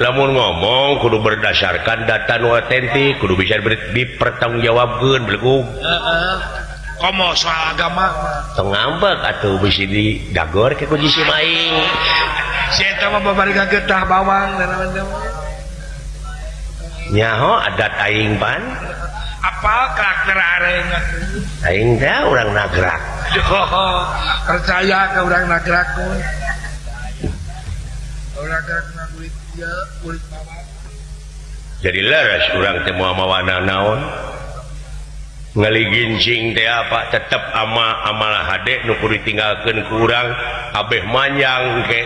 Lamun ngomong kudu berdasarkan data nu otentik, kudu bisa dipertanggungjawabkeun belegug. Heeh. Komo soal agama tong ngambek atuh bisi didagor ke ku jisim aing. Si eta mah babari getah bawang dan nyaho adat aing pan. Apa karakter aing atuh? Aing teh urang Nagrak. Oh, percaya ke urang Nagrak. Urang Nagrak kulit ieu kulit bawang. Jadi leres urang teh moal mawana naon. Ngaligincing teh apa tetep ama amal hade nu kudu ditinggalkeun ku urang abeh manjang ke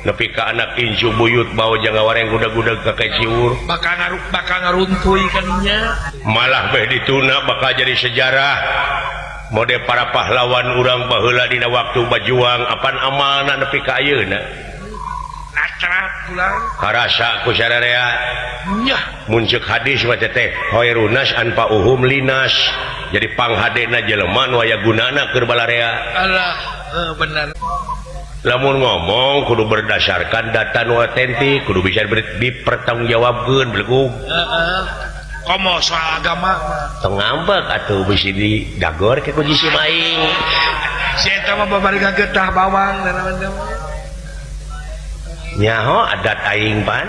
nepi ka anak incu buyut bau jang ngawareng gudag-gudag ka ciwur bakal ngaruntuy kaninya malah beh dituna bakal jadi sejarah mode para pahlawan urang baheula dina waktu bajuang apan amalna nepi ka ayeuna natrat pulang karasa ku sararea nyah mun ceuk hadis mah teh khairunas anfa'uhum linas jadi panghadena jelema nu aya gunana keur balarea. Alah bener. Lamun ngomong kudu berdasarkan data nu otentik, kudu bisa dipertanggungjawabkeun belegug. Heeh. Komo soal agama tong ngambek atuh bisi didagor ke ku jisim aing. Si eta mah babari getah bawang dan nyaho adat aing pan.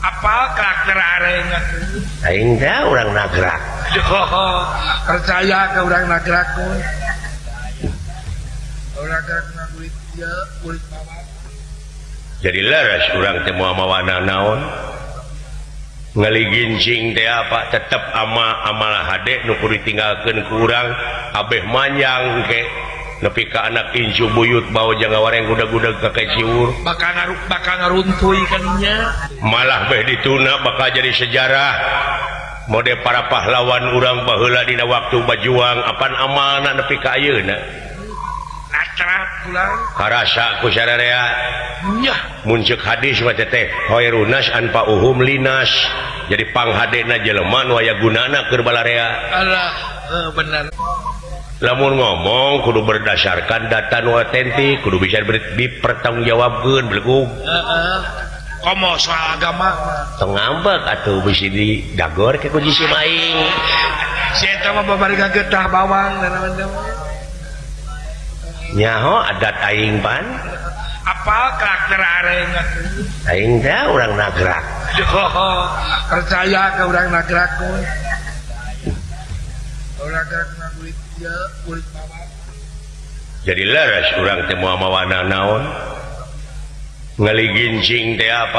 Apa karakter aing atuh? Aing teh urang Nagrak. Oh, percaya ke urang Nagrak. Urang Nagrak kulit ieu kulit bawang. Jadi leres urang teh moal mawana naon. Ngaligincing teh apa tetep ama amal hade nu kudu ditinggalkeun ku urang abeh manjang ke nepi ka anak incu buyut bau jang ngawareng gudag-gudag ka ciwur bakal ngaruntuy kaninya malah beh dituna bakal jadi sejarah mode para pahlawan urang baheula dina waktu bajuang apan amalna nepi ka ayeuna natrat pulang karasa ku sararea nyah mun ceuk hadis mah teh khairunas anfa'uhum linas jadi panghadena jelema nu aya gunana keur balarea. Alah bener. Lamun ngomong kudu berdasarkan data nu otentik, kudu bisa dipertanggungjawabkeun belegug. Heeh. Komo soal agama tong ngambek atuh bisi didagor ke ku jisim aing. Si eta mah babari getah bawang dan nyaho adat aing pan. Apa karakter aing atuh? Aing teh urang Nagrak. Oh, percaya ke urang Nagrak. Urang Nagrak kulit ieu kulit bawang. Jadi leres urang teh moal mawana naon. Ngaligincing teh apa